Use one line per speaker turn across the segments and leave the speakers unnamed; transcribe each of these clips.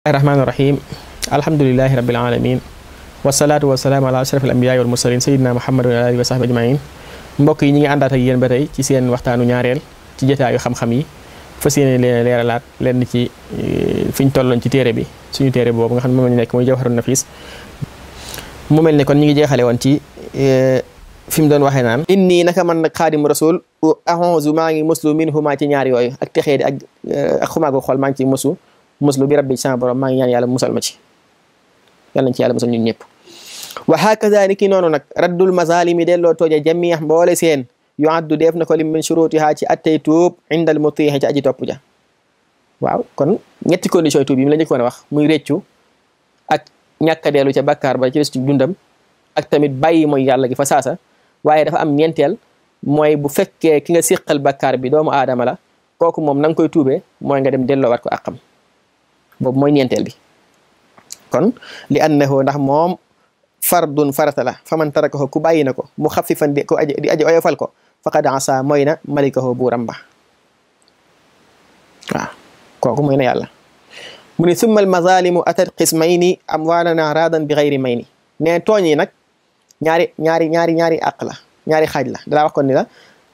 الرحمن الرحيم الحمد لله رب العالمين والصلاة والسلام على أشرف الأنبياء والمرسلين سيدنا محمد وعلى آله وصحبه أجمعين mbokk yi ñi ngi àndaat ak yéen ba tey ci seen waxtaanu ñaareel ci jotaayu xam-xam yi fas yéene leeralaat lenn ci fiñ tolloon ci téere bi suñu téere boobu nga xam ne moom la ñu nekk muy Jawharun Nafis mu mel ne kon ñi ngi jeexale woon ci fi mu doon waxee naan inni naka man nag xaadimu rasul ahonzu maa ngi muslu min huma ci ñaar yooyu ak texee di ak xumaago xool maa ngi ci muslu bi rabbi sama borom maa ngi ñaan yàlla musal ma ci yàlla nañ ci yàlla musal ñun ñëpp wa hakaza ni ki noonu nag raddul mazalimi delloo tooje jamiix mboole seen yu addu def na ko lim min shurutiha ci attey tuub indal mutiixi ci aji topp ja waaw kon ñetti condition tuub yi mu la njëkkoon a wax muy réccu ak ñàkk a dellu ca bàkkaar ba ci des ci dundam ak tamit bàyyi mooy yàlla gi fa saasa waaye dafa am ñeenteel mooy bu fekkee ki nga siqal bàkkaar bi doomu aadama la kooku moom na nga koy tuubee mooy nga dem delloowaat ko àqam boobu mooy ñeenteel bi kon li annahu ndax moom fardun farata la faman tarakahu ku bàyyi na ko mu xafifan di aji oyofal ko faqad asa mooy na malikahu buuram ba waaw kooku mooy na yàlla mu ni summa al mazalimu atat qismayni amwalana radan bi gayri mayni ne tooñ yi nag ñaari àq la ñaari xaaj la dalaa wax kon ni la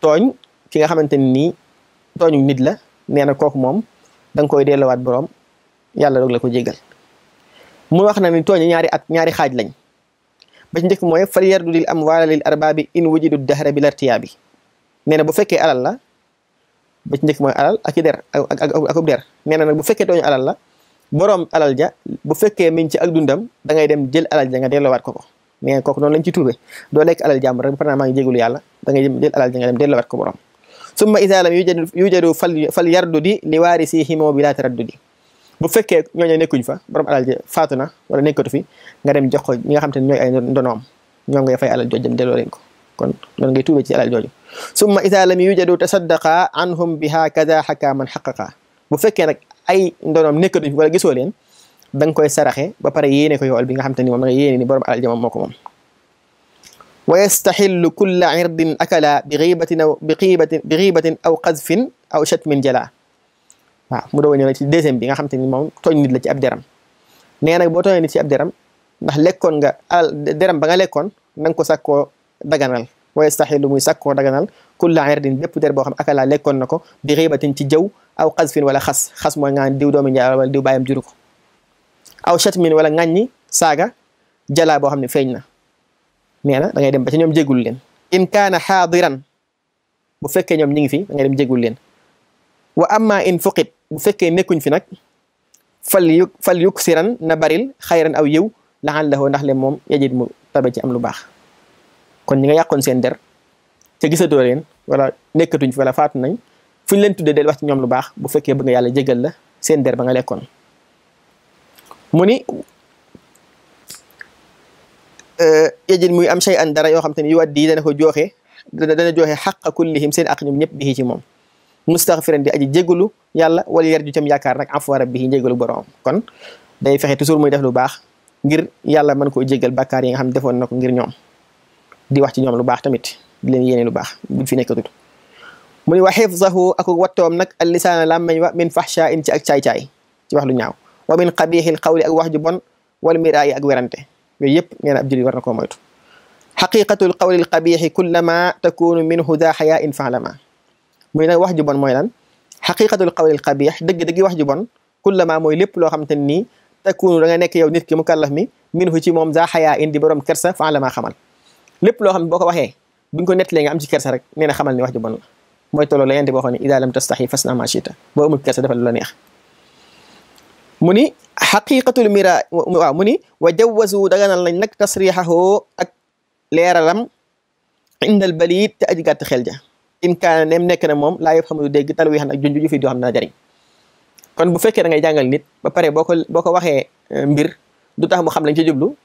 tooñ ki nga xamante ni nii tooñu nit la nee na kooku moom da nga koy delloowaat boroom yàlla doog la ko jégal mu wax na ni tooñ ñaari xaaj lañ ba ci njëkk mooy fal yardudil amwaala lil arbaabi in wujidu dahra bi lartiyaabi nee na bu fekkee alal la ba ci njëkk mooy alal ak i der akub der nee na nag bu fekkee tooñu alal la boroom alal ja bu fekkee miñ ci ak dundam da ngay dem jël alal ja nga delloowaat ko nee na kooku noonu lañ ci tuube doo lekk alal jàmm rek par maa ngi jégalu yàlla da ngay jël alal ja nga dem delloowaat ko boroom summa iza lam yujadu fal yardudi li waarisihimoo bi laa taraddudi bu fekkee ñooñu nekkuñ fa borom alal ji faatu na wala nekkatu fi nga dem jox ko ñi nga xam te ne ñooy ay ndonoom ñoom ngay fay alal jooju dem delloo leen ko kon loolu ngay tuubee ci alal jooju summa iza lam yujadu tasaddaqa anhum biha kaza xaka man xaqaqa bu fekkee nag ay ndonoom nekkatuñ fi wala gisoo leen da nga koy saraxe ba pare yéene ko yool bi nga xam te ni moom da nga yéene ni borom alal ji moom moo ko moom wa yastaxillu kulla irdin akala bi ghibatin aw qazfin aw shatmin jala waaw mu doog a ñëw ci deuxième bi nga xam te ni moom tooñ nit la ci ab deram nee nag boo tooñee nit ci ab deram ndax lekkoon nga alal deram ba nga lekkoon na nga ko sakkoo daganal wa yastaxilu muy sakkoo daganal kulla irdin bépp der boo xam akala lekkoon na ko bi xiibatin ci jëw aw xasfin wala xas mooy nga diw doomi njaay wala diw bàyyam juru ko aw shatmin wala ŋàññi saaga jalaa boo xam ne feeñ na nee na da ngay dem ba ci ñoom jégul leen in kaana xaadiran bu fekkee ñoom ñi ngi fi da ngay dem jégul leen wa amma in fuqit bu fekkee nekkuñ fi nag fal yuksiran na baril xayran aw yiw la'allahu ndax le moom yajid mu tabe ci am lu baax kon ñi nga yàqoon seen der ca gisatoo leen wala nekkatuñ fi wala faatu nañ fu ñu leen tuddee del wax ci ñoom lu baax bu fekkee bëgg nga yàlla jégal la seen der ba nga lekkoon mu ni yajid muy am shay an dara yoo xam te ne yu waddi dana joxe xaqa kullihim seen ak ñoom ñëpp bi ci moom mustaghfiran di aji jégalu yàlla wala yarju tam yaakaar nag afwa rabbihi jégalu borom kon day fexe toujours muy def lu baax ngir yàlla mën koo jégal bàkkaar yi nga xam ne defoon na ko ngir ñoom di wax ci ñoom lu baax tamit di leen yéene lu baax buñ fi nekkatut mu ni wa xifzahu ak wattoom nag al lisaana làmmeñ wa min fahsha in ci ak caay-caay ci wax lu ñaaw wa min qabihil qawli ak wax ju bon wal miraayi ak werante yooyu yëpp nee na ab jullit war na koo moytu xaqiqatul qawlil qabihi kullama takunu minhu da xayaa in fa'lama muy nag wax ju bon mooy lan xaqiqatul qawlil qabih dëgg-dëgg wax ju bon kullama mooy lépp loo xamante ni takunu da nga nekk yow nit ki mukallaf mi minhu ci moom za xayaa indi borom kersa fa'lama xamal lépp loo xam ne boo ko waxee buñ ko nettalee nga am ci kersa rek nee na xamal ni wax ju bon la mooy tolloo la yente boo xam ne ida lam tastahi fasna ma shita boo amul kersa defal lu la neex mu ni xaqiqatul mira waaw mu ni wa jawazu daganal nañ nag tasrixahu ak leeralam indal balid te aji gàtt xel ja in kaana neem nekk na moom laa yëpp xamadu dégg tal wi xam ak junj ju fi doo xam dana jariñ kon bu fekkee da ngay jàngal nit ba pare boo ko waxee mbir du tax mu xam lañ ci jublu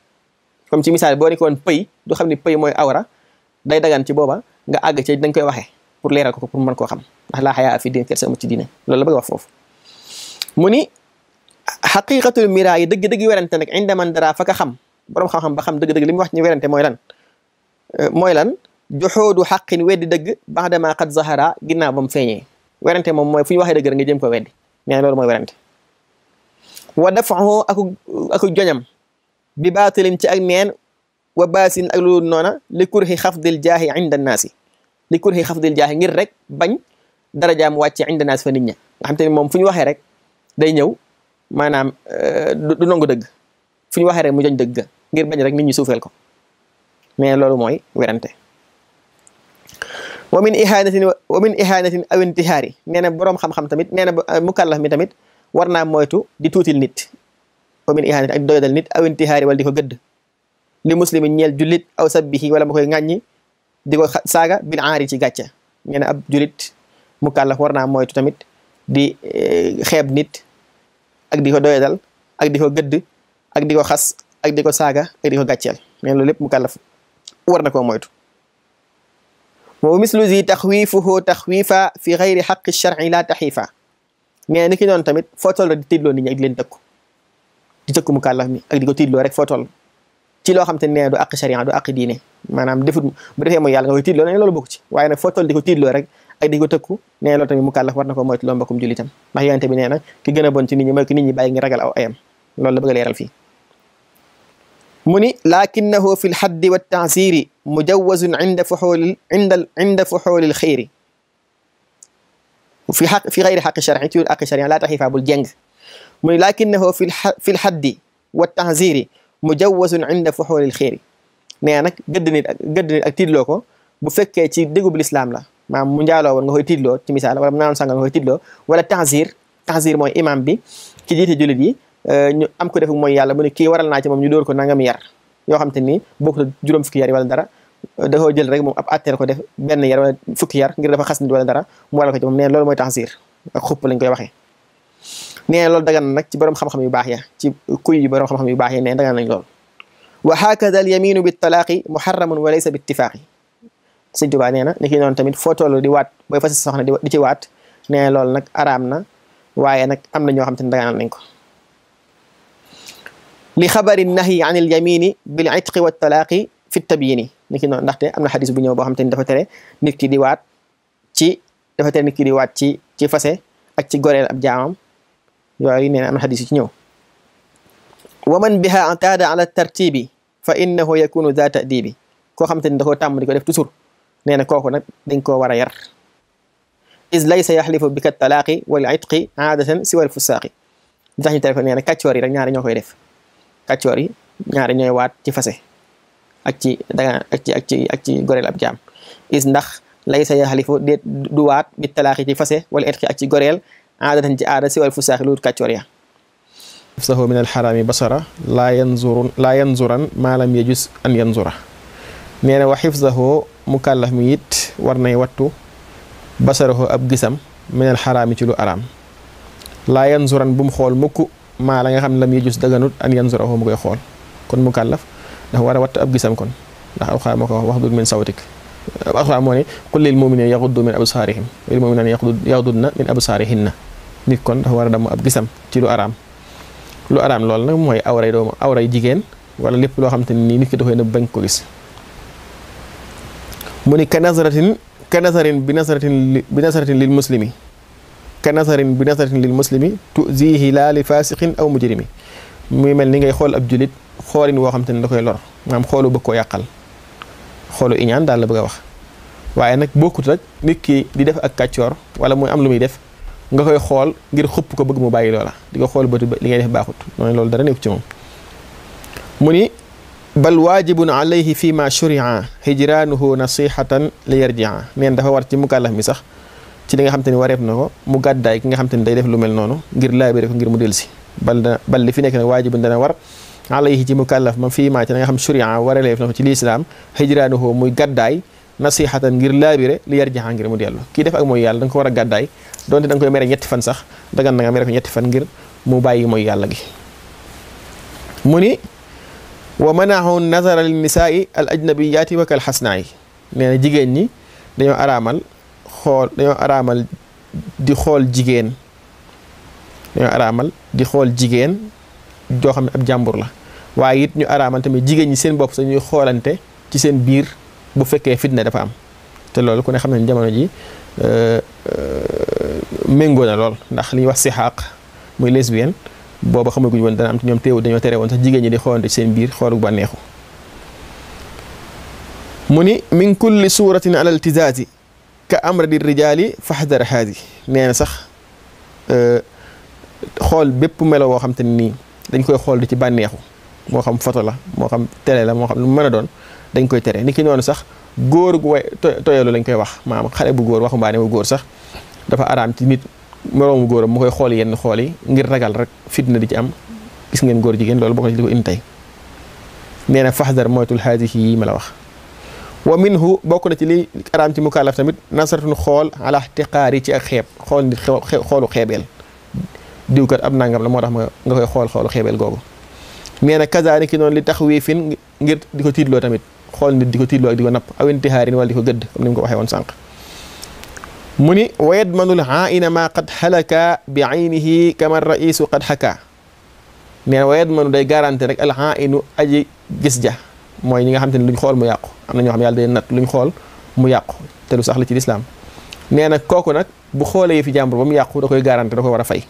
comme ci misaal boo nekkoon pëy du xam ni pëy mooy awra day dagan ci booba nga àgg ci dañ koy waxee pour leeral ko pour mën koo xam ndax laa xayaa fi diin kersa amul ci diine loolu la bëgg wax foofu mu ni xaqiqatul mira yi dëgg-dëgg werante nag inda man dara fa ka xam boroom xam-xam ba xam dëgg-dëgg li mu wax ñu werante mooy lan joxoodu xaqin weddi dëgg baxdama qad zahara ginnaaw ba mu feeñee werante moom mooy fu ñu waxee dëgg rek nga jëm ko weddi nee na loolu mooy werante wa dafahu aku joñam bi baatilin ci ak neen wa baasin ak lu noona li kurhi xafdil jaahi inda naasi li kurhi xafdil jaahi ngir rek bañ darajaam wàcce inda naasi fa nit ña nga xam te ni moom fu ñu waxee rek day ñëw maanaam du nangu dëgg fu ñu waxee rek mu joñ dëgg ngir bañ rek nit ñi suufeel ko mais loolu mooy werante wa min ihanatin aw intihaari nee na boroom xam-xam tamit nee na mukallaf mi tamit war naa moytu di tuutil nit wa min ihanatin ak doyadal nit aw intihaari wala di ko gëdd li muslimi ñeel jullit aw sabbihi wala ma koy ŋàññi di ko saaga bil aari ci gàcce nee na ab jullit mukallaf war naa moytu tamit di xeeb nit ak di ko doyadal ak di ko gëdd ak di ko xas ak di ko saaga ak di ko gàcceel nee na loolu lépp mukallaf war na koo moytu wa mislu zi taxwiifuhu taxwiifa fi xayri xaqi sharci la taxiifa mais ni ki noonu tamit foo toll di tiidloo nit ñi ak di leen tëkku di tëkku mukallaf mi ak di ko tiidloo rek foo toll ci loo xam te ne du àq sharia du àq diine maanaam defut bu defee mooy yàlla nga koy tiidloo ne loolu bokk ci waaye nag foo toll di ko tiidloo rek ak di ko tëkku nee loolu tamit mukallaf war na ko moytu loolu mbokkum jullitam ndax yonente bi nee na ki gën a bon ci nit ñi mooy ki nit ñi bàyyi ngi ragal aw ayam loolu la bëgg a leeral fii mu ni lakinnahu fi lxaddi wa taasiri mujawazun inda fuxuulil xayri fi xayri xaqi sharci ci àqi sharia laa taxiifaa bul jeng mu ni lakinnahu fi lxaddi wa taasiri mujawazun inda fuxuulil xayri nee nag gëdd nit ak tiidloo ko bu fekkee ci déggub lislaam la maanaam mu njaaloo woon nga koy tiidloo ci misaal wala mu naanoon sànga nga koy tiidloo wala taasir mooy imam bi ci jiite jullit yi ñu am ko def mooy yàlla mu ne kii waral naa ci moom ñu dóor ko nangam yar yoo xam te ni bokkul juróom fukki yar wala dara da koo jël rek moom ab atteer ko def benn yar wala fukki yar ngir dafa xas nit wala dara mu waral ko ci moom nee loolu mooy taxsir ak xupp lañ koy waxee nee loolu dagan nag ci borom xam-xam yu baax ya ci kuy yu borom xam-xam yu baax ya nee dagan nañ loolu wa hakada al yaminu bi talaaqi muharramun wa laysa bi ittifaaqi Sëñ Tuubaa nee na ni ki noonu tamit foo toll di waat booy fas soxna di ci waat nee loolu nag araam na waaye nag am na ñoo xam te ne daganal nañ ko li xabari nahyi an il yamini bil itqi wa talaaqi fi tabyini ni ki noonu ndaxte am na xadis bu ñëw boo xam te ni dafa tere nit ki di waat ci ci fase ak ci goreel ab jaamam yooyu nee na am na xadis yu ci ñëw wa man biha ataada ala tartibi fa innahu yakunu za ta'dibi koo xam te ni da koo tàmm di ko def toujours nee na kooku nag dañ koo war a yar is laysa yaxlifu bika talaaqi wal itqi aadatan si wal fusaaqi li tax ñu tere ko nee na kàccoor yi rek ñaari ñoo koy def kàccoor yi ñaari ñooy waat ci fase ak ci daga ak ci goreel ab jaam is ndax laysa yaxlifu déet du waat bi talaaqi ci fase wala itqi ak ci goreel aadatan ci aada si wal fusaaqi lu kàccoor ya xifzahu min alxarami basara laa yanzuran maa lam yajus an yanzura nee na wa xifzahu mukallaf mi it war nay wattu basarahu ab gisam min alxarami ci lu araam laa yanzuran bu mu xool mukk maa la nga xam ne lam yajus daganut an yanzurahu mu koy xool kon mukallaf dafa war a wattu ab gisam kon ndax alxuraan moo ko wax waxdud min sawtik alxuraan moo ne qul lil muminina yaxuddu min absaarihim lil muminina yaxudduna min absaarihinna nit kon dafa war a damm ab gisam ci lu araam loolu nag mooy awray jigéen wala lépp loo xam te ni nit ki da koy nëbb bañ ko gis mu ni ka nazarin bi nazaratin lil muslimi tuzihi laa li fasiqin aw mujrimi muy mel ni ngay xool ab julit xoolin woo xam te ne da koy lor maanaam xoolu bëgg koo yàqal xoolu iñaan daal la bëgg a wax waaye nag bokkut rek nit ki di def ak kàccoor wala muy am lu muy def nga koy xool ngir xupp ko bëgg mu bàyyi loola di ko xool bëtu li ngay def baaxut noonu loolu dara nekk ci moom mu ni bal waajibun alayhi fi ma shuria hijraanuhu nasihatan li yarjia neen dafa war ci mukallaf mi sax ci li nga xam te ni wareef na ko mu gàddaay ki nga xam te ni day def lu mel noonu ngir laabire ko ngir mu delsi bal li fi nekk nag waajibun dana war alayhi ci mukallaf ma fii maa ci la nga xam shuria waraleef na ko ci lislaam hijraanuhu muy gàddaay nasihatan ngir laabire li yarjia ngir mu dellu kii def ak mooy yàlla da nga ko war a gàddaay donte da nga koy mere ñetti fan sax dagan na nga mere ko ñetti fan ngir mu bàyyi mooy yàlla gi mu ni wa manahu nazara lin nisaai al ajnabiyaati wa kal xasnaa yi nee na jigéen ñi dañoo araamal di xool jigéen joo xam ne ab jàmbur la waaye it ñu araamal tamit jigéen ñi seen bopp sax ñuy xoolante ci seen biir bu fekkee fitna dafa am te loolu ku ne xam ne jamono ji méngoo na lool ndax li ñuy wax sixaaq muy lesbienne booba xamaguñ woon dana am ci ñoom teewul dañoo tere woon sax jigéen ñi di xoolante seen biir xoolu bànneexu mu ni min kulli suratin ala iltizazi ka amradi rijaali fahdar haadi nee na sax xool bépp melo woo xam te nii dañ koy xool di ci bànneexu moo xam photo la moo xam télé la moo xam lu mën a doon dañ koy tere ni ki noonu sax góor gu way toyalu lañ koy wax maanaam xale bu góor waxumbaane bu góor sax dafa araam ci nit moroomu góoram mu koy xool yenn xool yi ngir ragal rek fitna di ci am gis ngeen góor jigéen loolu bokk na ci li ko indi tey nee na fahdar moytul haadihi yi ma la wax wa minhu bokk na ci li araam ci mukallaf tamit nasaratun xool ala ihtiqaari ci ak xeeb xool nit xoolu xeebeel diw kat ab nangam la moo tax nga koy xoolu xeebeel googu nee na kazaani ki noonu li taxwiifin ngir di ko tiitloo tamit xool nit di ko tiitloo ak di ko napp aw intihaarin wala di ko gëdd comme ni mu ko waxee woon sànq mu ni wa yadmanul aina ma qad halaka bi aynihi kama raisu qad haka nee na wa yadmanu day garanti rek al ainu aji gis ja mooy ñi nga xam te ne luñ xool mu yàqu am na ñoo xam yàlla day nat luñ xool mu yàqu te lu sax la ci lislaam nee na kooku nag bu xoolee fi jàmbur ba mu yàqu da koy garanti da ko war a fay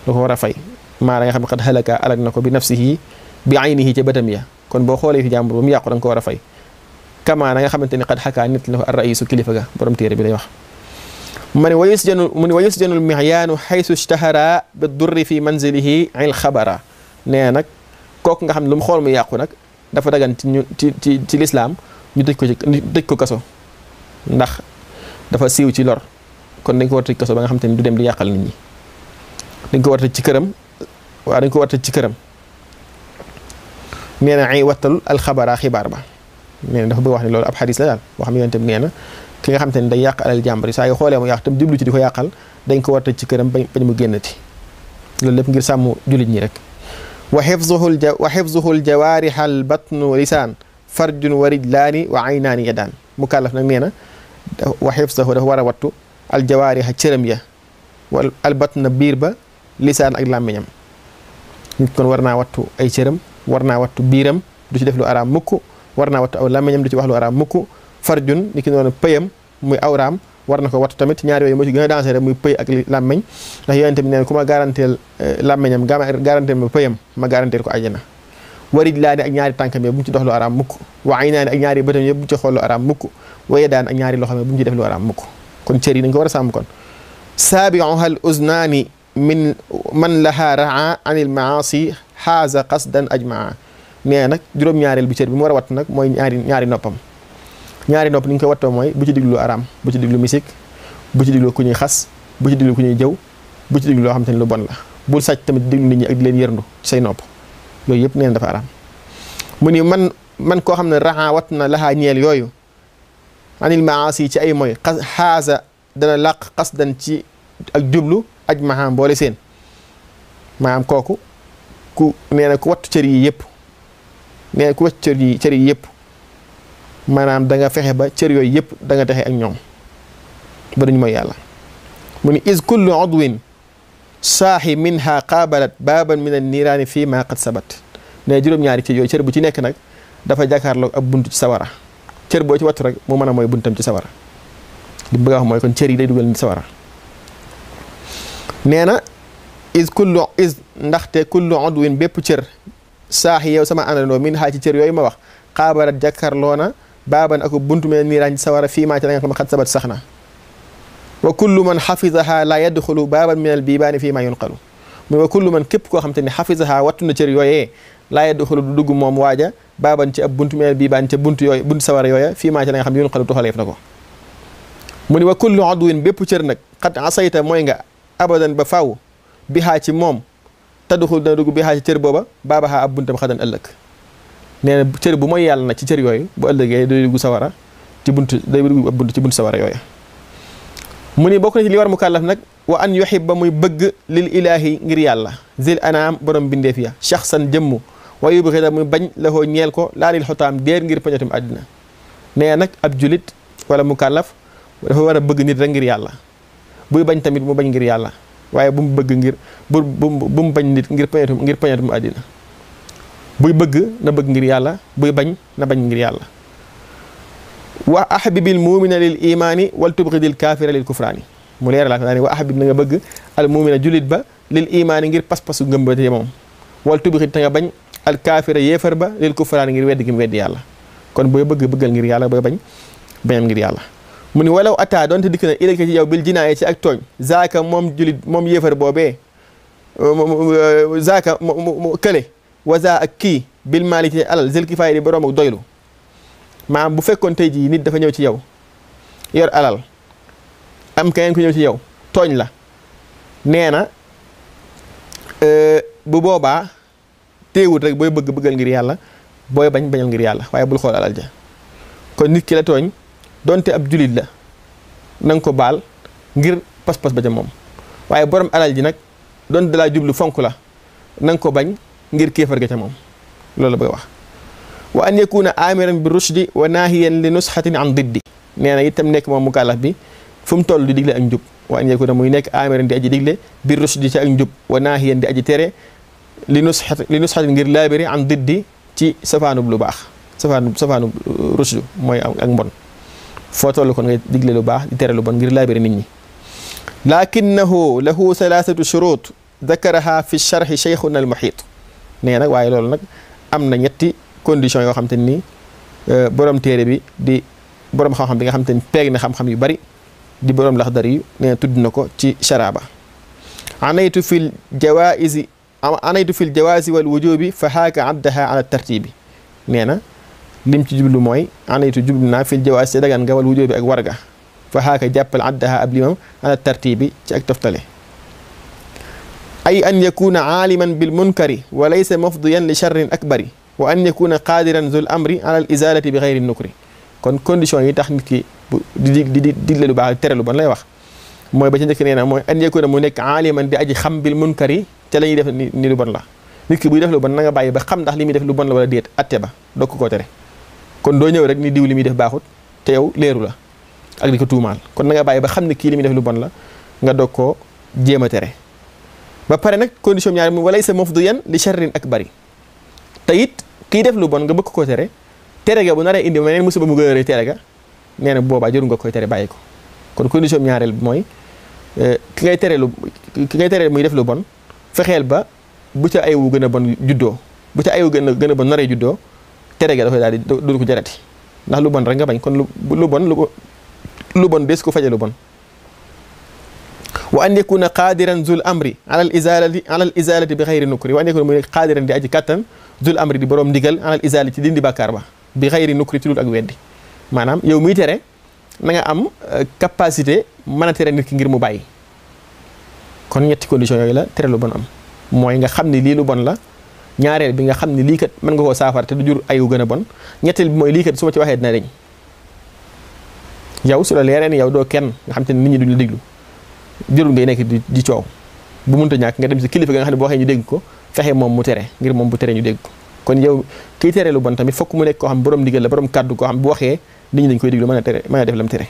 da ko war a fay maa la nga xam ne qad halaka alag na ko bi nafsihi bi aynihi ca bëtam ya kon boo xoolee fi jàmbur ba mu yàqu da nga ko war a fay kama na nga xamante ni qad haka nit la ko ar raisu kilifa ga borom téere bi lay wax mu ne wa yusjanul mihyaanu xaysu ishtahara bi durri fi manzilihi il xabara nee nag kooku nga xam ne lu mu xool mu yàqu nag dafa dagan ci lislaam ñu tëj ko kaso ndax dafa siiw ci lor kon dañ ko war a tëj kaso ba nga xam te ni du dem di yàqal nit ñi dañ ko war a tëj ci këram waaw dañ ko war a tëj ci këram nee na ay wattal alxabara xibaar ba nee na dafa bëgg wax ne loolu ab xadis la daal boo xam ne yonent bi nee na ki nga xam te ne day yàq alal jàmbur yi saa yu xoolee mu yàq tam jublu ci di ko yàqal dañ ko war a tëj ci këram bañ mu génnati loolu lépp ngir sàmm jullit ñi rek wa xifzuhu aljawaariha albatnu lisaan farjun wa rijlaani wa aynaani yadaan mukallaf nag nee na wa xifzuhu dafa war a wattu aljawaariha cëram ya wal albatna biir ba lisaan ak làmmiñam nit kon war naa wattu ay cëram war naa wattu biiram du ci def lu araam mukk war naa wattu aw làmmiñam du ci wax lu araam mukk farjun ni ki noonu pëyam muy awraam war na ko wattu tamit ñaar yooyu moo ci gën a dansé rek muy pëy ak làmmiñ ndax yonent bi nee na ku ma garanteel làmmiñam garanteel ma pëyam ma garanteel ko àjjana warij laa ne ak ñaari tànkam yi bu mu ci dox lu araam mukk wa ay naa ne ak ñaari bëtam yëpp bu mu ci xool lu araam mukk waye daan ak ñaari loxo bu mu ci def lu araam mukk kon cër yi dañ ko war a sàmm kon saabiuha al uznaani min man laha raa an il maasi xaaza qasdan ajmaa nee nag juróom-ñaareel bi cër bi mu war a wattu nag mooy ñaari noppam ñaari nopp ni ñu ko wattoo mooy bu ci diglu araam bu ci diglu misik bu ci diglu ku ñuy xas bu ci diglu ku ñuy jëw bu ci diglu loo xam te ne lu bon la bul sàcc tamit diglu nit ñi ak di leen yërndu ci say nopp yooyu yëpp nee na dafa araam mu ni man koo xam ne raxa watt na laxaa ñeel yooyu anil maasi ci ay mooy xaasa dana làq qasdan ci ak jublu aj mahaam boole seen maanaam kooku ku nee na ku wattu cër yi yëpp nee na ku wattu cër yi yëpp maanaam da nga fexe ba cër yooyu yëpp da nga texe ak ñoom ba duñu mooy yàlla mu ni is kullu udwin saaxi minha qaabalat baaban min an niiraani fii ma qad sabat ne juróom-ñaari cër yooyu cër bu ci nekk nag dafa jàkkaarloog ab buntu ci sawara cër boo ci wattu rek mu mën a mooy buntam ci sawara li bëgg a wax mooy kon cër yi day dugal nit sawara nee na ndaxte kullu udwin bépp cër saaxi yow sama àndandoo min xaa ci cër yooyu ma wax xaabarat jàkkarloona baaban ako buntu me niiraan ci sawara fii maa ci la nga xam ne xat sabat sax na wa kullu man xafizaha la yadxulu baaban min al biibaani fii maa yunqalu muy wa kullu man képp koo xam te ne xafizaha wattu na cër yooyee laa yadxulu du dugg moom waaja baaban ci ab buntu min al biibaan ca buntu yooyu buntu sawara yooya fii maa ci la nga xam ne yunqalu tuxaleef na ko mu ni wa kullu udwin bépp cër nag xat asayta mooy nga abadan ba faaw bi xaa ci moom tadduxul dana dugg bi xaa ci cër booba baaba xaa ab buntam xadan ëllëg nee na cër bu mooy yàlla na ci cër yooyu bu ëllëgee day dugg sawara ci buntu day dugg ab buntu ci buntu sawara yooyu mu ni bokk na ci li war mu kàllaf nag wa an yuhibba muy bëgg lil ilaahi ngir yàlla zil anaam borom bindeef ya shaxsan jëmm wa yubghida muy bañ la koo ñeel ko laa lil xutaam déer ngir pañatum àddina nee nag ab julit wala mu kàllaf dafa war a bëgg nit rek ngir yàlla buy bañ tamit mu bañ ngir yàlla waaye bu mu bëgg ngir bu mu bañ nit ngir pañatum àddina buy bëgg na bëgg ngir yàlla buy bañ na bañ ngir yàlla wa ahbibil muumina lil imaani wal tubghidil kaafira lil kufraani mu leeralaat naa ne wa ahbib na nga bëgg al muumina julit ba lil imaani ngir pas-pasu ngëm ba te moom wal tubixit te nga bañ al kaafira yéefar ba lil kufraan ngir weddi gi mu weddi yàlla kon booy bëggal ngir yàlla booy bañam ngir yàlla mu ni walaw ataa doonte dikk na ilayka ci yow bil jinaaye ci ak tooñ zaaka moom julit moom yéefar boobee zaaka kële waza ak kii bil maali ci alal zil kifaay di borom ak doylu maanaam bu fekkoon tey jii nit dafa ñëw ci yow yor alal am keneen ku ñëw ci yow tooñ la nee na bu boobaa téewut rek booy bëggal ngir yàlla booy bañal ngir yàlla waaye bul xool alal ja kon nit ki la tooñ donte ab julit la na nga ko baal ngir pas-pas ba ca moom waaye borom alal ji nag donte dalaa jublu fonk la na nga ko bañ ngir kéefar ga ca moom loolu la bëgg a wax wa an yakuna amiran bi rushdi wa naahiyan li nusxatin an diddi nee na itam nekk moom mukallaf bi fu mu toll di digle ak njub wa an yakuna muy nekk amiran di aji digle bi rushdi ci ak njub wa naahiyan di aji tere li nusxatin ngir laabiri an diddi ci safaanub lu baax safaanub rushdu mooy ak mbon foo toll kon ngay digle lu baax di tere lu bon ngir laabiri nit ñi lakinnahu lahu thalathatu shurut dakaraha fi sharhi cheikhuna al muhit nee nag waaye loolu nag am na ñetti condition yoo xam te ni borom téere bi di borom xam-xam bi nga xam te ni peeg na xam-xam yu bari di borom laxdar yi nee na tudd na ko ci sharaba anaytu fil jawaazi wal wujubi fa haaka addaha ala tartibi nee na lim ci jublu mooy anaytu jublu naa fil jawaaz ci dagan nga wal wujubi ak warga fa haaka jàppal addaha ab limam ala tartibi ci ak toftale ay an yakuna aaliman bil munkari wa laysa mafdiyan li sharrin akbari wa an yakuna qadiran zul amri ala al izalati bi xayri nukri kon condition yi tax nit ki di digle lu baax tere lu bon lay wax mooy ba ci njëkk nee na mooy an yakuna mu nekk aaliman di aji xam bil munkari te la ñuy def ni lu bon la nit ki buy def lu bon na nga bàyyi ba xam ndax li muy def lu bon la wala déet atte ba doog ko koo tere kon doo ñëw rek ni diw li muy def baaxut te yow leeru la ak di ko tuumaal kon na nga bàyyi ba xam ne kii li muy def lu bon la nga doog koo jéem a tere ba pare nag condition ñaari mu walay sa mafdiyan li sharrin akbari te it kii def lu bon nga bëgg koo tere ga bu naree indi meneen musiba mu gën a rëy tere ga nee na boobaa jëru nga koy tere bàyyi ko kon condition ñaareel bi mooy ki ngay tere muy def lu bon fexeel ba bu ca ayu gën a bon juddoo bu ca ayu gën a bon naree juddoo tere ga dafay daal di du ko jarati ndax lu bon rek nga bañ kon lu bon des ko faje lu bon wa an yakuna qadiran zul amri ala al izalati bi xayri nukri wa an yakuna muy qadiran di aji kattan zul amri di borom ndigal ala al izalati ci dindi bàkkaar ba bi xayri nukri ci dul ak weddi maanaam yow muy tere na nga am capacité mën a tere nit ki ngir mu bàyyi kon ñetti condition yooyu la tere lu bon am mooy nga xam ni lii lu bon la ñaareel bi nga xam ni lii kat mën nga koo saafara te du jur ayu gën a bon ñetteel bi mooy lii kat su ma ci waxee dina deñ yow su la leeree ni yow doo kenn nga xam te ne nit ñi duñ la déglu jërul ngay nekk di coow bu mënta ñàkk nga dem si kilifa nga xam ne boo waxee ñu dégg ko fexe moom mu tere ngir moom bu tere ñu dégg ko kon yow kiy tere lu bon tamit fokk mu nekk koo xam borom ndigal la borom kàddu koo xam bu waxee nit ñi dañ koy déglu mën a def lam tere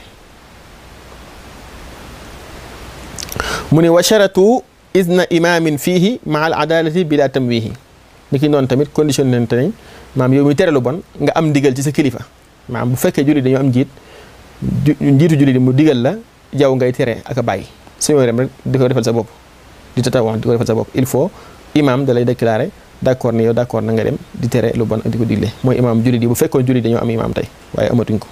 mu ne wa sharatu izna imamin fiihi maa al adalati bila tamwihi ni ki noonu tamit condition leen te nañ maam yow muy tere lu bon nga am ndigal ci sa kilifa maam bu fekkee julli dañoo am njiitu julli mu digal la yow ngay tere ak a bàyyi suñu rem rek di ko defal sa bopp di tatawax di ko defal sa bopp il faut imam da lay déclarer d'accord ni yow d'accord na nga dem di tere lu bon ak di ko digle mooy imam julli di bu fekkoon julli dañoo am imam tey waaye amatuñ ko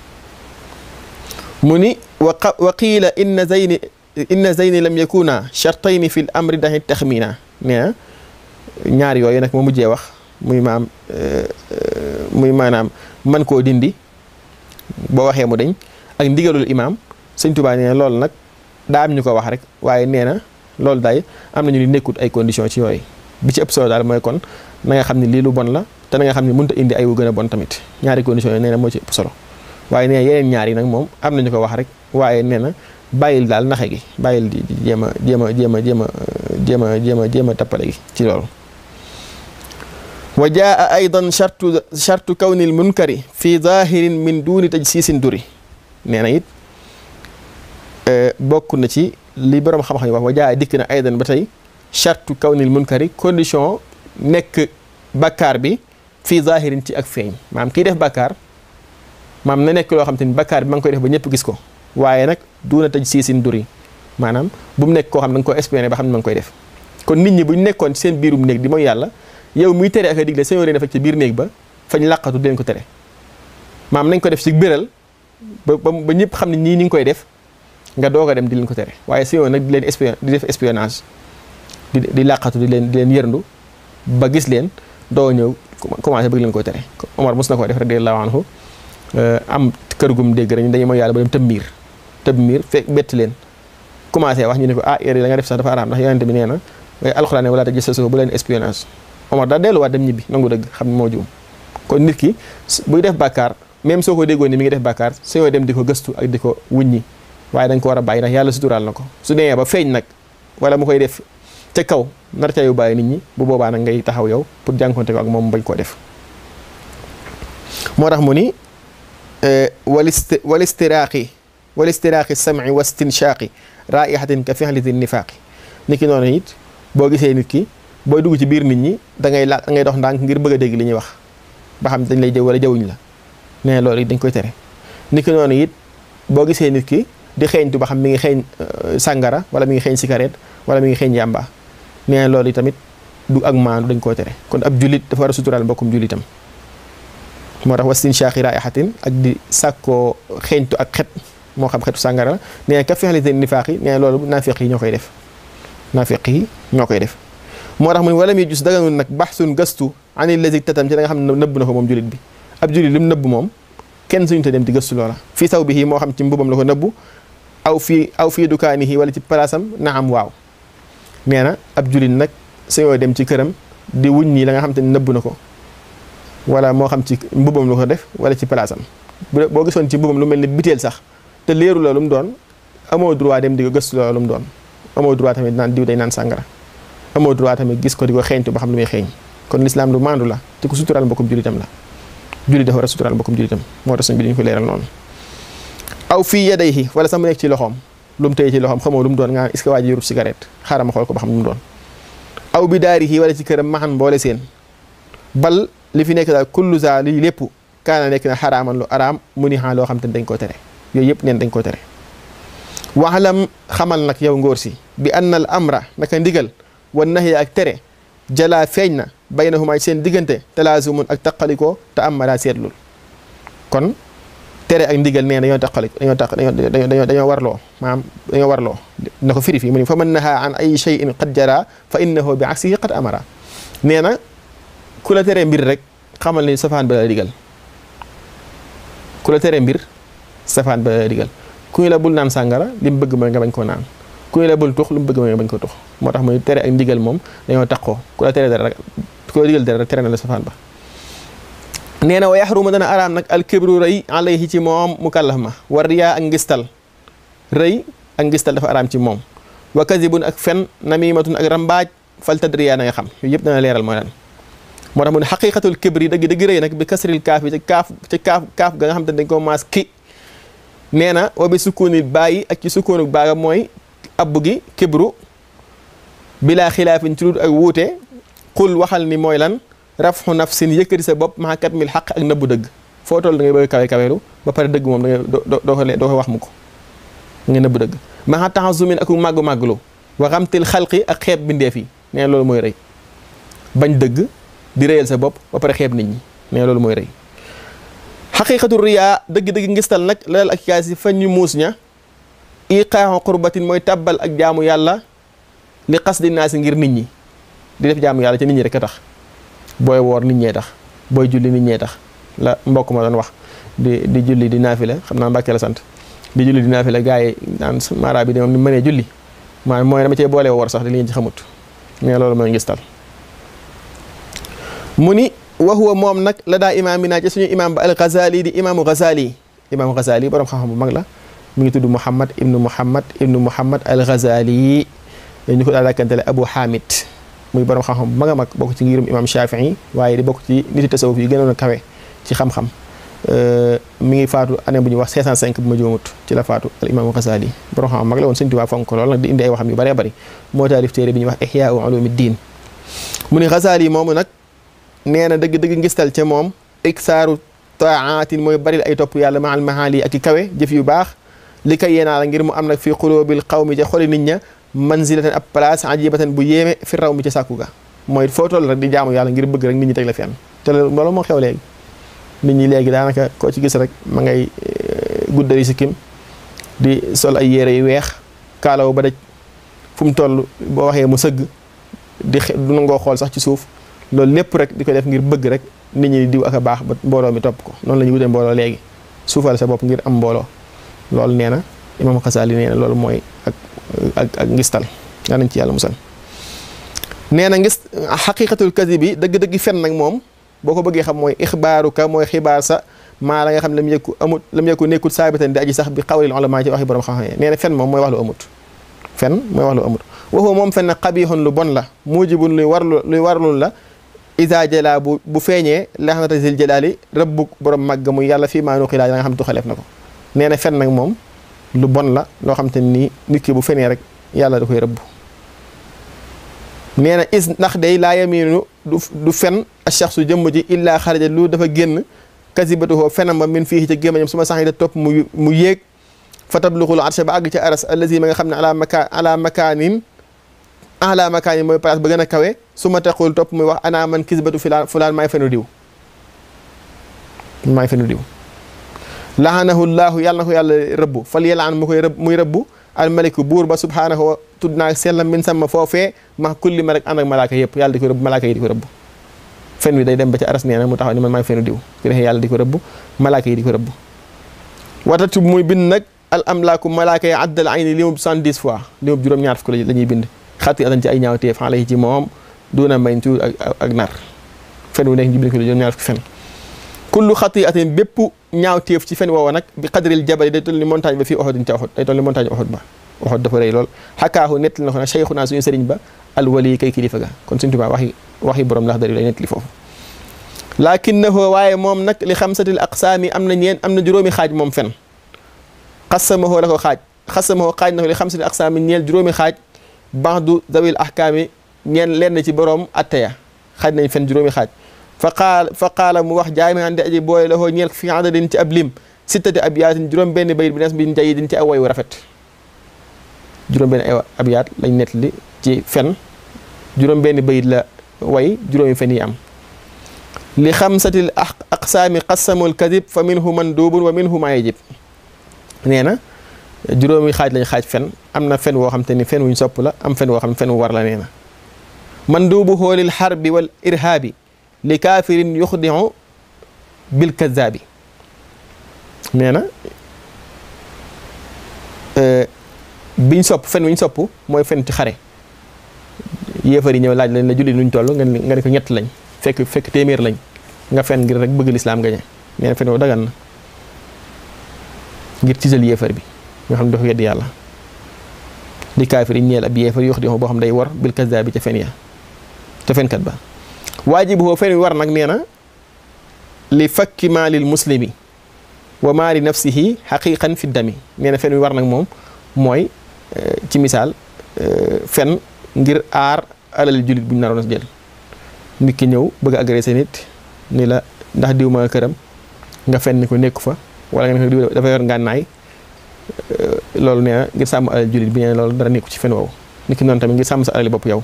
mu ni wa qiila inna zayni lam yakuna shartayni fi l amri daxi taxmina nee na ñaar yooyu nag moo mujjee wax muy maanaam man koo dindi boo waxee mu dañ ak ndigalul imam sëñ Tuubaa nee na loolu nag daa am ñu ko wax rek waaye nee na loolu daay am nañu ni nekkut ay condition ci yooyu bi ci ëpp solo daal mooy kon na nga xam ne lii lu bon la te na nga xam ne mënut a indi ay wu gën a bon tamit ñaari condition yooyu nee na moo ci ëpp solo waaye nee na yeneen ñaar yi nag moom am nañu ko wax rek waaye nee na bàyyil daal naxe gi bàyyil di jéem a tappale gi ci loolu wa jaa aydan chartu kawnil munkari fi zahirin min duni tajsiisin duri nee na it bokk na ci li borom xam-xam yi wax wa jaa dikk na aydan ba tey chartu kawnil munkari condition nekk bakkaar bi fii zahirin ci ak feeñ maam kiy def bakkaar maam na nekk loo xam te ni bakkaar bi ma ngi koy def ba ñëpp gis ko waaye nag duuna taj siisin duri maanaam bu mu nekk koo xam da nga ko espérer ba xam ne ma ngi koy def kon nit ñi bu ñu nekkoon ci seen biirum néeg di mooy yàlla yow muy tere ak a digle sa yoon dafa ci biir néeg ba fañ làqatu di leen ko tere maam nañ ko def ci biral ba ñëpp xam ne ñii ni ngi koy def nga doog a dem di leen ko tere waaye sa yoon nag di leen di def espionnage di làqatu di leen yërndu ba gis leen doo ñëw commencé bëgg leen ko tere Omar mos na ko def radiyallahu anhu am kër gum dégg rek dañu mooy yàlla ba dem tëb miir fekk bett leen commencé wax ñu ne ko yére la nga def sax dafa araam ndax yonente bi nee na alxuraan ne wala tajassasu bu leen espionnage Omar daal delluwaat dem ñibbi nangu dëgg xam ne moo juum kon nit ki buy def bàkkaar même soo ko déggoon ni mi ngi def bàkkaar su yoo dem di ko gëstu ak di ko wuññi waaye dañ ko war a bàyyi ndax yàlla suturaal na ko su demee ba feeñ nag wala mu koy def ca kaw nar ca yu bàyyi nit ñi bu boobaa nag ngay taxaw yow pour jànkonte ko ak moom bañ koo def moo tax mu ni walistiraaqi sam'i wa stinshaaqi raihatin ka fi'li nifaaqi nit ki noonu it boo gisee nit ki booy dugg ci biir nit ñi da ngay dox ndànk ngir bëgg a dégg li ñuy wax ba xam dañ lay jëw wala jawuñ la nee loolu it dañ koy tere nit ki noonu it boo gisee nit ki di xeeñtu ba xam mi ngi xeeñ sàngara wala mi ngi xeeñ cigarette wala mi ngi xeeñ yàmba nee loolu tamit du ak maandu dañ koo tere kon ab jullit dafa war a suturaal mbokkum jullitam moo tax wastinshaqi raihatin ak di sàkkoo xeeñtu ak xet moo xam xetu sàngara la nee ka fi'li nifaaq yi nee loolu naafiq yi ñoo koy def moo tax mu ne wala muy jus daganul nag baxsun gëstu anil lazi tatam ci da nga xam ne nëbb na ko moom jullit bi ab jullit li mu nëbb moom kenn suñu te dem di gëstu loola fii saw bi moo xam ci mbubam la ko nëbbu aw fii dukaanihi wala ci palaasam naam waaw nee na ab jullit nag suñoo dem ci këram di wuñ nii la nga xam te ne nëbb na ko wala moo xam ci mbubam la ko def wala ci palaasam boo gisoon ci mbubam lu mel ni biteel sax te leeru la lu mu doon amoo droit dem di ko gëstu loola lu mu doon amoo droit tamit naan diw day naan sàngara amoo droit tamit gis ko di ko xeeñtu ba xam lu muy xeeñ kon lislaam lu maandu la te ku suturaal mbokkum jullitam la jullit dafa war a suturaal mbokkum jullitam moo tax suñ bi dañu ko leeral noonu aw fii yadayhi wala sax mu nekk ci loxoom lu mu téye ci loxoom xamoo lu mu doon nga est-ce que waa ji yorut cigarette xaaral ma xool ko ba xam lu mu doon aw bi daarihi wala ci këram maxan mboole seen bal li fi nekk daal kullu za lii lépp kaana nekk na xaraaman lu araam mu ni xaa loo xam te dañ koo tere yooyu yëpp neen dañ koo tere waxlam xamal nag yow ngóor si bi anna al amra naka ndigal wan nahyi ak tere jalaa feeñ na baynahuma seen diggante talaazumun ak taqalikoo te am ma daa seetlul kon tere ak ndigal nee dañoo taqaliko dañoo warloo maanaam dañoo warloo na ko firi fii mu ni fa man nahaa an ay shay'in qad jara fa innahu bi aksihi qad amara nee na ku la tere mbir rek xamal ni safaan ba la digal ku la tere mbir safaan ba la digal ku ñu la bul naan sàngara li mu bëgg mooy nga bañ koo naan ku ñu la bul tux lu mu bëgg mooy nga bañ ko tux moo tax muy tere ak ndigal moom dañoo taqoo ku la tere dara rek ku la digal dara rek tere na la safaan ba nee na wa yaxrumu dana araam nag alkibru rëy alayhi ci moom mukallaf ma wa riyaa ak ngistal rëy ak ngistal dafa araam ci moom wa kadibun ak fen namimatun ak rambaaj fal tadriya na nga xam yooyu yëpp dana leeral mooy lan moo tax mu ne xaqiqatul kibri dëgg rëy nag bi kasril kaaf bi ci kaaf ga nga xam te dañ ko maas ki nee na wa bi sukkoonil bàyyi ak ci sukkoonu baaga mooy abbu gi kibru bilaa xilaafin ci lu ak wuute xul waxal ni mooy lan rafxu nafsin yëkkati sa bopp maa katmil xaq ak nëbbu dëgg foo toll da ngay bëgg kawe kaweelu ba pare dëgg moom da ngay doo ko wax mu ko nga nëbbu dëgg maa taxasumin ak màggu-màggulu wa xamtil xalqi ak xeeb bindeef yi nee loolu mooy rëy bañ dëgg di rëyal sa bopp ba pare xeeb nit ñi nee loolu mooy rëy xaqiqatu riyaa dëgg-dëgg ngistal nag lalal ak kaas yi fañ ñu muus ña iqaaxu qurbatin mooy tabbal ak jaamu yàlla li qasdi naasi ngir nit ñi di def jaamu yàlla ci nit ñi rek a tax booy woor nit ñee tax booy julli nit ñee tax la mbokk ma doon wax di julli di naafila xam naa Mbàkke la sant di julli di naafila gars yi naan mara bi de moom ni mënee julli maanaam mooy dama cee boole woor sax di li ngeen ci xamut mais loolu mooy ngistal mu ni wa huwa moom nag la daa imaamina ci suñu imaam ba al-Ghazali di imaamu Ghazali borom xam-xam bu mag la mi ngi tudd Muhammad ibnu Muhammad al-Ghazali ñu ko daal dakkantele Abu Hamid muy borom xam-xam bu mag a mag bokk ci ngirum imam Shafi'i waaye di bokk ci niti tasawuf yi gënoon a kawe ci xam-xam mi ngi faatu année bu ñuy wax 505 bu ma juumut ci la faatu al imaamu Ghazali borom xam-xam mag la woon Sëñ Tuubaa fonk lool nag di indi ay waxam yu bëree bëri moo taalif téere bi ñuy wax Ihyaa'u Uluumuddin mu ni Ghazali moomu nag nee na dëgg ngistal ca moom iksaaru taatin mooy bari ay topp yàlla maal mahaali ak i kawe jëf yu baax li koy yéenaa la ngir mu am nag fii quluubil qawmi ca xoli nit ña manzilatan ab place ajibatan bu yéeme fi raw mi ci sàkku ga mooy foo toll rek di jaamu yàlla ngir bëgg rek nit ñi teg la fi am te loolu moo xew léegi nit ñi léegi daanaka koo ci gis rek ma ngay guddari sikkim di sol ay yére yu weex kaalaw ba daj fu mu toll boo waxee mu sëgg du nangoo xool sax ci suuf loolu lépp rek di ko def ngir bëgg rek nit ñi diw ak a baax ba mbooloo mi topp ko noonu la ñu wutee mbooloo léegi suufal sa bopp ngir am mbooloo loolu nee na imam Xasaali nee na loolu mooy ak ngistal yaa nañ ci yàlla musal nee na ngis xaqiqatul kadib bi dëgg-dëgg fen nag moom boo ko bëggee xam mooy ixbaaruka mooy xibaar sa maa la nga xam lam yëkku nekkul saabitan di aji sax bi xawlil ulama ci waxi borom xam-xam nee na fen moom mooy wax lu amut fen mooy wax lu amut waxoo moom fen na xabixun lu bon la mujibun luy warlul la isa jala bu feeñee laxnata zil jalaali rëbbug borom màgg muy yàlla fii maa nuqilaa la nga xam ne tuxaleef na ko nee na fen nag moom lu bon la loo xam te nii nit ki bu fenee rek yàlla da koy rëbb nee na is ndax day laa yaminu du fen a shaxsu jëmm ji illaa xaraja lu dafa génn kasibatuhoo fenam ba min fii ci gémmañam su ma sax yi da topp mu yéeg fa tabluxul arsha ba àgg ca aras allazi ma nga xam ne ala makaanin mooy place ba gën a kawe su ma taxul topp muy wax ana man kisbatu fulaan maay fenu diw laxanahu llaahu yàlla na ko yàlla rëbb fal yelaan muy rëbb almaliku buur ba subhaanahu tudd naa sellam min sama foofee ma kulli ma rek ànd ak malaaka yëpp yàlla di ko rëbb malaaka yi di ko rëbb fen wi day dem ba ci aras nee na mu taxaw ni man maay fenu diw ki defee yàlla di ko rëbb malaaka yi di ko rëbb watatu muy bind nag al amlaaku malaaka yi addal ayni li mu 70 fois li mu juróom-ñaar fukk la ñuy bind xatti atan ci ay ñaawteef xale yi ci moom duna may tuur ak nar fen wu nekk ñu bind ko juróom-ñaar fukki fen kullu xati atin bépp ñaawteef ci fen woowa nag bi qadril jabal day toll ni montagne ba fii Uhud ca Uhud day toll ni montagne Uhud ba Uhud dafa rëy lool xakaahu nettali na ko nag cheikhuna suñu sëriñ ba alwali kay kilifa ga kon suñu Tuubaa waxi borom lax dari lay nettali foofu lakinnahu waaye moom nag li xamsatil aqsaami am na juróomi xaaj moom fen xasamahoo la ko xaaj na ko li xamsatil aqsaami ñeel juróomi xaaj baxdu dawil ahkaami lenn ci borom atteya xaaj nañ fen juróomi xaaj fa qaala mu wax jaami'an di aji booy la hoo ñeel fi adadin ci ab lim sittati abyaatin juróom benn bayit bi nes bi jayyidin ci aw way wu rafet juróom benn ay abyaat lañ nettali ci fen juróom benn bayit la way juróomi fen yi am li xamsatil aqsaami qasamul kadib fa minhu mandubun wa minhu ma yajib nee na juróomi xaaj lañ xaaj fen am na fen woo xam te ni fen wuñ sopp la am fen woo xam ne fen wu war la nee na mandubuhu lil harbi wal irhaabi li kaafirin yuxdiu bil kazaabi nee na biñ sopp fen wiñ sopp mooy fen ci xare yéefar yi ñëw laaj lañ la julli nuñ toll nga ne ko ñett lañ fekk téeméer lañ nga fen ngir rek bëgg lislaam gañe nee na fen woo dagan na ngir tiisal yéefar bi nga xam ne dafa weddi yàlla li kaafirin ñeel ab yéefar yuxdiu boo xam day war bil kazaabi ca fen ya ca fenkat ba waajibuhu fen wi war nag nee na li fakki maalil muslimi wa maali nafsihi xaqiqan fi dami nee na fen wi war nag moom mooy ci misaal fen ngir aar alal jullit bu ñu naroon a jël nit ki ñëw bëgg a agressé nit ni la ndax diw ma këram nga fen ni ko nekku fa wala nga ne ko diw dafa yor ngànnaay loolu nee na ngir sàmm alal jullit bi nee na loolu dara nekku ci fen woowu nit ki noonu tamit ngir sàmm sa alali bopp yow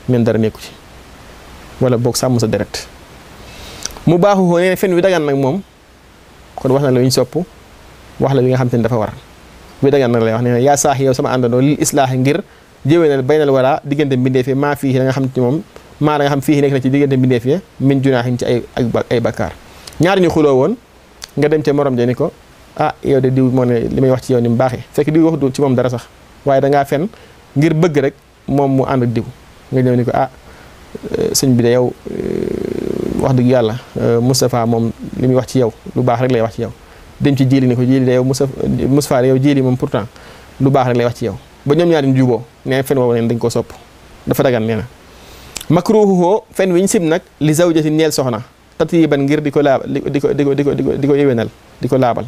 men dara nekku ci wala boog sàmm sa deret mu baaxu xoo nee fen wi dagan nag moom kon wax na la ñu sopp wax la li nga xam te ne dafa war wi dagan nag lay wax nee na yaa saax yow sama àndandoo lil islaahi ngir jéwénal baynal wara diggante mbindeef yi maa fii la nga xam ci moom maa la nga xam fii nekk na ci diggante mbindeef yi min junaaxin ci ay bakkaar ñaar ñu xuloo woon nga dem ca morom ja ni ko ah yow de diw moo ne li may wax ci yow ni mu baaxee fekk diw wax du ci moom dara sax waaye dangaa fen ngir bëgg rek moom mu ànd ak diw nga ñëw ni ko ah sëñ bi de yow wax dëgg yàlla Moustapha moom li muy wax ci yow lu baax rek lay wax ci yow dem ci jiili ni ko jiili de yow Moustapha de yow jiili moom pourtant lu baax rek lay wax ci yow ba ñoom ñaari ñu juboo nee fen woowu neen dañ ko sopp dafa dagan nee na makruuhu fen wi ñu sim nag li zawjati ñeel soxna tatiiban ngir di ko laabal di ko yéwénal di ko laabal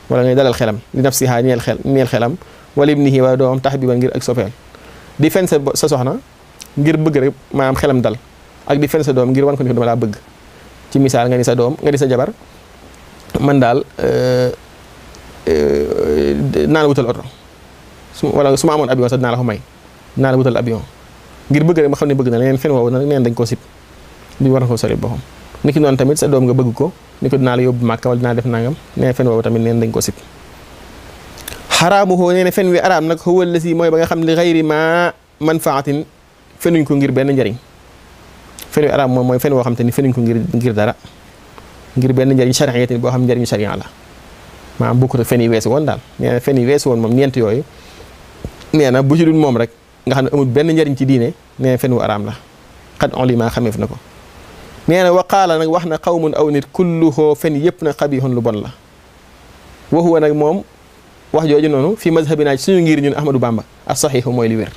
wala ngay dalal xelam li nafsiha ñeel xelam wala ibnihi wala doomam tahbiban ngir ak soppeel di fen sa soxna ngir bëgg rek maanaam xelam dal ak di fen sa doom ngir wan ko ni ko dama laa bëgg ci misaal nga ni sa doom nga di sa jabar man daal naan wutal oto wala su ma amoon avion sax dinaa la ko may naa la wutal avion ngir bëgg rek ma xam ne bëgg na leneen fen woowu nag neen dañ koo sib li war na koo sori boppam niki noonu tamit sa doom nga bëgg ko ni ko dinaa la yóbbu màkka wala dinaa def nangam nee fen woowu tamit neen dañ koo sib xaraamu xoo nee ne fen wi araam nag xawal la si mooy ba nga xam ne xayri ma manfaatin fenuñ ko ngir benn njëriñ fen wi araam moom mooy fen woo xam te ni fenuñ ko ngir dara ngir benn njëriñ chariyatin boo xam njëriñu chariya la maanaam bokkut ak fen yi weesu woon daal nee na fen yi weesu woon moom ñeent yooyu nee na bu ci dul moom rek nga xam ne amul benn njëriñ ci diine nee na fen wu araam la xad on li ma xameef na ko nee na waqaala nag wax na xawmun aw nit kulluhoo fen yëpp na xabihun lu bon la waxuwa nag moom wax jooju noonu fi mazhabinaa ci suñu ngir ñun Ahmadou Bamba as saxiixu mooy li wér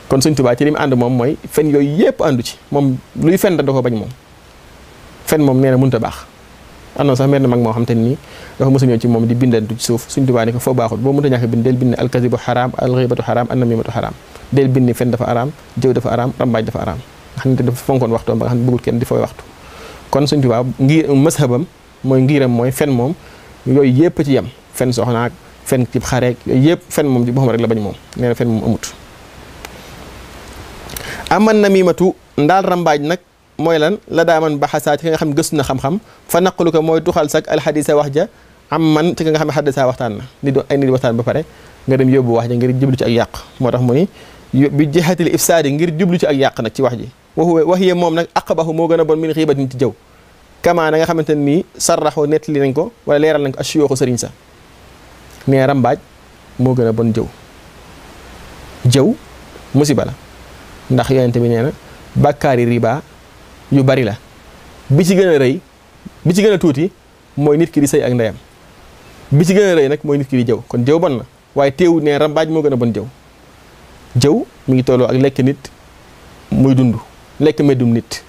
kon Sëñ Tuubaa ci li mu ànd moom mooy fen yooyu yëpp àndu ci moom luy fen da ko bañ moom fen moom nee na mënut a baax am na sax mel na mag moo xam te ni dafa mos a ñëw ci moom di bindantu ci suuf Sëñ Tuubaa ni ko foo baaxul boo mënut a ñàkk bind del bind alkazibu xaraam alxibatu xaraam annamimatu xaraam del bind fen dafa araam jëw dafa araam rambaaj dafa araam nga xam ne dafa fonkoon waxtoom ba nga xam ne bëggul kenn di fooy waxtu kon Sëñ Tuubaa ngir mashabam mooy ngiram mooy fen moom yooyu yëpp ci yem fen soxnaak fen ci xareek yooyu yëpp fen moom ci boppam rek la bañ moom nee na fen moom amut aman namimatu ndaal rambaaj nag mooy lan la daaman baxasaa ci ka nga xam ne gëstu na xam-xam fa naqalu ko mooy tuxal sak alxadisa wax ja am man ci ka nga xam ne xadisa waxtaan na nit ay nit waxtaan ba pare nga dem yóbbu wax ja ngir jublu ci ak yàq moo tax mu ni bi jihatil ifsaadi ngir jublu ci ak yàq nag ci wax ji wax yee moom nag aqbahu moo gën a bon min xiibatin ci jëw kamaa na nga xamante ne nii sarraxoo nettali nañ ko wala leeral nañ ko asiyooxu sëriñ sa nee rambaaj moo gën a bon jëw musiba la ndax yonente bi nee na bàkkaari riba yu bari la bi ci gën a rëy bi ci gën a tuuti mooy nit ki di sëy ak ndeyam bi ci gën a rëy nag mooy nit ki di jëw kon jëw bon na waaye teewul ne rambaaj moo gën a bon jëw mi ngi tolloo ak lekk nit muy dund lekk meddum nit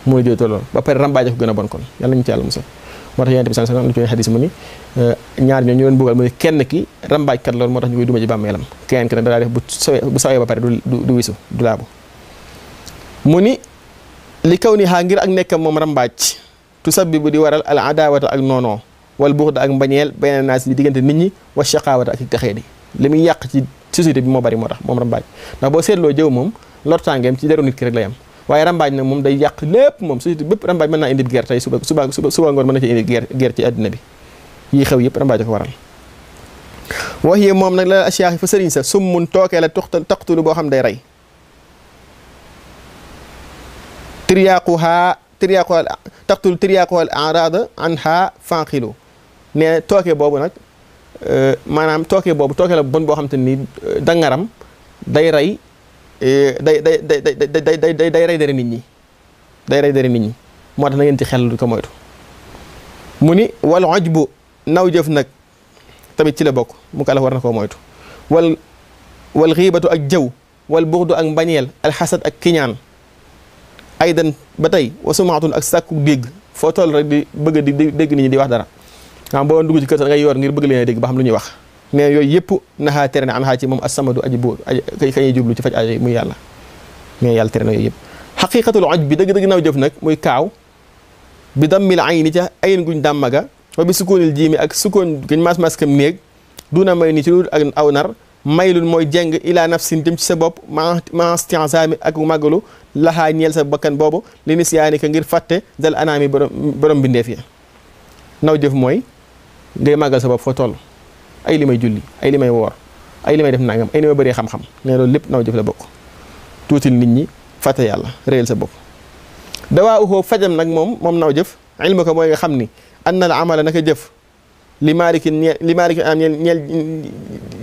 mooy jëw tolloo ba pare rambaaj ko gën a bon kon yàlla ñu ci yàlla musal moo tax yonent bi sallallahu alayhi wasallam lu ci xadis mu ni ñaar ñoo ñu doon bëggal mu ne kenn ki rambaajkat loolu moo tax ñu koy duma ci bàmmeelam keneen ki nag daa def bu sawee ba pare du wisu du laabu mu ni li kaw ni xaa ngir ak nekkam moom rambaaj tu sabbi bu di waral al adawata ak noonoo wal buxda ak mbañeel bayna naas di diggante nit ñi wa shaqawata ak texee di li muy yàq ci société bi moo bari moo tax moom rambaaj ndax boo seetloo jëw moom lortaangeem ci deru nit ki rek la yam waaye rambaaj nag moom day yàq lépp moom société bépp rambaaj mën naa indi guerre tey suba ngoon mën na ci indi guerre ci àddina bi yii xew yëpp rambaaj ko waral wax yi moom nag la asiyaax fa sëriñ sa summun tookee la taqtulu boo xam day rey tiryaaquhaa taqtulu tiryaaquha al arada anha fanqilu ne tooke boobu nag maanaam tooke boobu tooke la bon boo xam te ni dangaram day rey day rey dere nit ñi day rey dere nit ñi moo tax na ngeen ci xel du ko moytu mu ni wal ujbu naw jëf nag tamit ci la bokk mu ko la war na koo moytu wal xiibatu ak jëw wal buxdu ak mbañeel alxasad ak kiñaan aydan ba tey wasumaatun ak sàkku dégg foo toll rek di bëgg di dégg nit ñi di wax dara xam boo dugg ci kër sax ngay yor ngir bëgg leen a dégg ba xam lu ñuy wax mais yooyu yëpp naxaa tere na an xaa ci moom as-samadu aji bu kañuy jublu ci faj aji muy yàlla mais yàlla tere na yooyu yëpp xaqiqatul oj bi dëgg-dëgg naw jëf nag muy kaaw bi dammil ayni ca ayin guñ dàmmaga wa bi sukkoonil jiimi ak sukkoon guñ mas-mas kam néeg duna may ni ci lu ak aw nar maylul mooy jeng ila nafsin jëm ci sa bopp ma stiansami ak màggalu laxaa ñeel sa bakkan boobu li nisyaani ka ngir fàtte dal anaami borom bindeef ya naw jëf mooy ngay màggal sa bopp foo toll ay li may julli ay li may woor ay li may def nangam ay li may bëree xam-xam ne loolu lépp naw jëf la bokk tuutil nit ñi fàtte yàlla réyal sa bopp dawaa uxoo fajam nag moom naw jëf ilmu ko mooy nga xam ni anna al amala naka jëf li maalikin am ñeel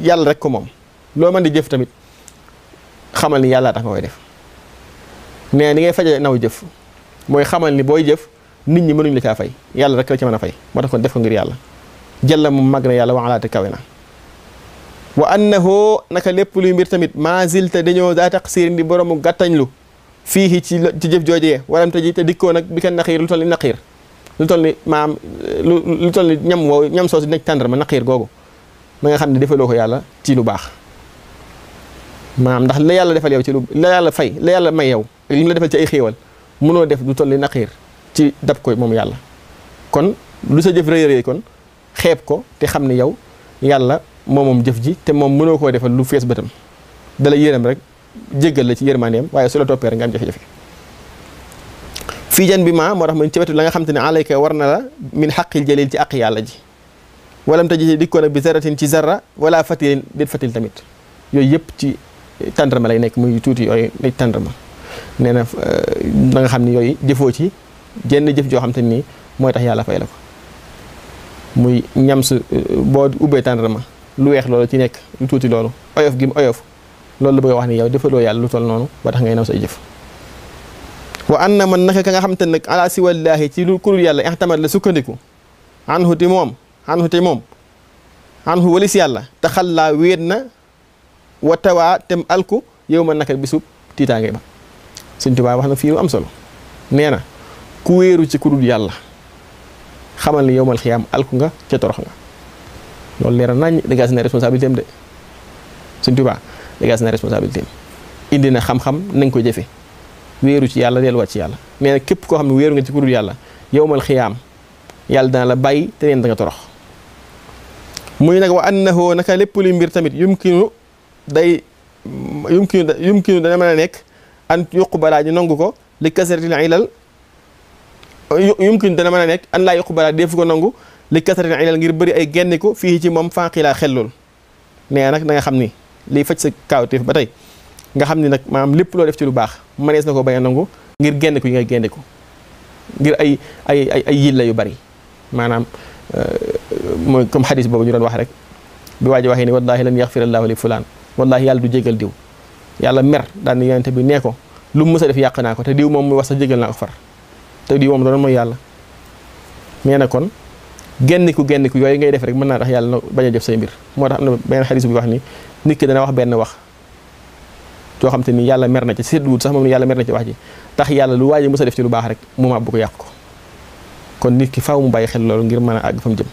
yàlla rek ko moom loo mën di jëf tamit xamal ni yàlla tax nga koy def nee ni ngay faje naw jëf mooy xamal ni booy jëf nit ñi mënuñ la caa fay yàlla rek la ci mën a fay moo tax kon def ko ngir yàlla jalla moom mag na yàlla waxalaate kawe na wa annahu naka lépp luy mbir tamit ma zilta dañoo daa taqsiir di boroomu gàttañlu fii ci jëf joojee waram te ji te dikkoo nag bi ka naqiir lu toll ni naqiir lu toll ni maam lu toll ni ñam woow ñam soosu nekk tàndarma naqiir googu na nga xam ne defaloo ko yàlla ci lu baax maanaam ndax la yàlla defal yow ci lu la yàlla fay la yàlla may yow ak li mu la defal ci ay xéewal mënoo def lu toll ni naqiir ci dab ko moom yàlla kon lu sa jëf rëy rëy kon xeeb ko te xam ne yow yàlla moom jëf ji te moom mënoo koo defal lu fees bëtam dala yërëm rek jéggal la ci yërmandeem waaye su la toppee rek nga am jafe-jafe fii jan bi moo tax mu ci wetu la nga xam te ne alayka war na la min xaqil jalil ci aq yàlla ji walam taji dikkoon ak bi zaratin ci zarra wala fatilin déet fatil tamit yooyu yëpp ci tàndarma lay nekk muy tuuti yooyu nekk tàndarma nee na da nga xam ne yooyu jëfoo ci jenn jëf joo xam te nii mooy tax yàlla fay la ko muy ñam su boo ubbee tàndarma lu weex loolu ci nekk lu tuuti loolu oyof gi mu oyof loolu la bëgg a wax ni yow defaloo yàlla lu toll noonu ba tax ngay naw say jëf wa anna man naka ka nga xam te nag ala siwallaahi ci lu kurul yàlla ihtamal la sukkandiku anhu te moom anhu walis yàlla te xallaa wéet na wa tawaa tem alku yow ma naka bisub tiitaange ba Sëñ Tuubaa wax na fii lu am solo nee na ku wéeru ci kurul yàlla xamal ni yowmal xiyaam alku nga ca torox nga loolu leeral nañ dégage na responsabilité am de Sëñ Tuubaa dégage na responsabilité am indi na xam-xam nañ ko jëfe wéeru ci yàlla delluwaat ci yàlla nee na képp koo xam ne wéeru nga ci kurul yàlla yowmal xiyaam yàlla dana la bàyyi te neen da nga torox muy nag wa annahu naka lépp luy mbir tamit yumkinu dana mën a nekk an yuqbalaa ñu nangu ko li kasratil ilal yumkinu dana mën a nekk an laa yuqbalaa defu ko nangu li kasratil ilal ngir bëri ay genniku fii ci moom fanqilaa xellul nee nag da nga xam ni liy faj sa kaawteef ba tey nga xam ni nag maanaam lépp loo def ci lu baax mënees na ko bañ a nangu ngir genniku yi ngay genniku ngir ay yilla yu bari maanaam mooy comme xadis boobu ñu doon wax rek bi waa ji waxee ni wallahi lan yaxfirallaahu li fulaan wallahi yàlla du jégal diw yàlla mer daal ni yonente bi nee ko lu mu mës a def yàq naa ko te diw moom muy wax sa jégal naa ko far te diw moom doon mooy yàlla nee na kon genniku yooyu ngay def rek mën naa tax yàlla bañ a jëf say mbir moo tax am na benn xadis bi wax ni nit ki dana wax benn wax joo xam te ni yàlla mer na ci seetluwut sax moom yàlla mer na ci wax ji tax yàlla lu waa ji mës a def ci lu baax rek mu ma bu ko yàq ko kon nit ki faaw mu bàyyi xel loolu ngir mën a àgg fa mu jëm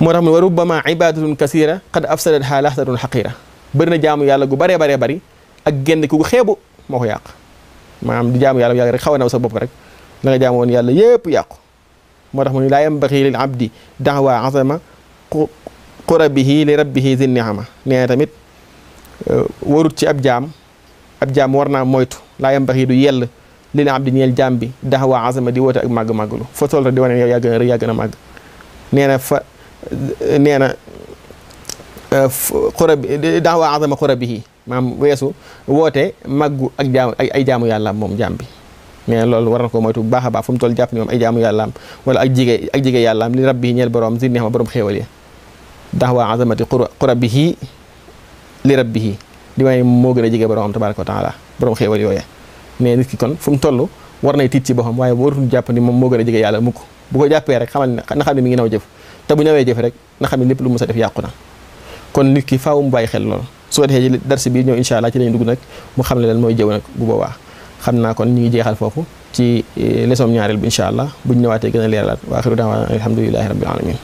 moo tax mu wa rubbama ibadatun kasira qad afsadatha lahzatun xaqira bëri na jaamu yàlla gu baree bari ak genn ku gu xeebu moo ko yàq maanaam di jaamu yàlla yàgg rek xaw a naw sa bopp rek la nga jaamu woon yàlla yëpp yàqu moo tax mu ne laa yambaxi lil abdi da'wa azama qurabihi li rabbihi zi ni'ama nee na tamit warut ci ab jaam war naa moytu laa yambaxi du yell lil abdi ñeel jaam bi da'wa azama di woote ak màgg-màgglu fa toll rek di wane yow yaa gën a rëy yaa gën a màgg nee na da'wa azama qurabihi maam weesu woote màggu ak jaamu ay jaamu yàlla moom jaam bi nee na loolu war na ko moytu bu baax a baax fu mu toll jàpp ni moom ay jaamu yàllaam wala ak jige yàllaam li rabbi ñeel borom zi ni'ma borom xéewal yi da'wa azamati qurabihi li rabbihi di may moo gën a jige borom tabaraka wa taala borom xéewal yooye mais nit ki kon fu mu toll war nay tiit ci boppam waaye warutul jàpp ni moom moo gën a jige yàlla mukk bu ko jàppee rek xamal na xam ne mi ngi naw jëf te bu ñëwee jëf rek na xam ne lépp lu mu sa def yàqu na kon nit ki faaw mu bàyyi xel loolu su ko defee ci darsi bi ñëw incha allah ci lañu dugg nag mu xam ne lan mooy jëw nag bu boobaa xam naa kon ñu ngi jeexal foofu ci leçon ñaareel bi incha allah buñ ñëwaatee gën a leeralaat wa axiru da'waana alhamdulillahi rabbil alamin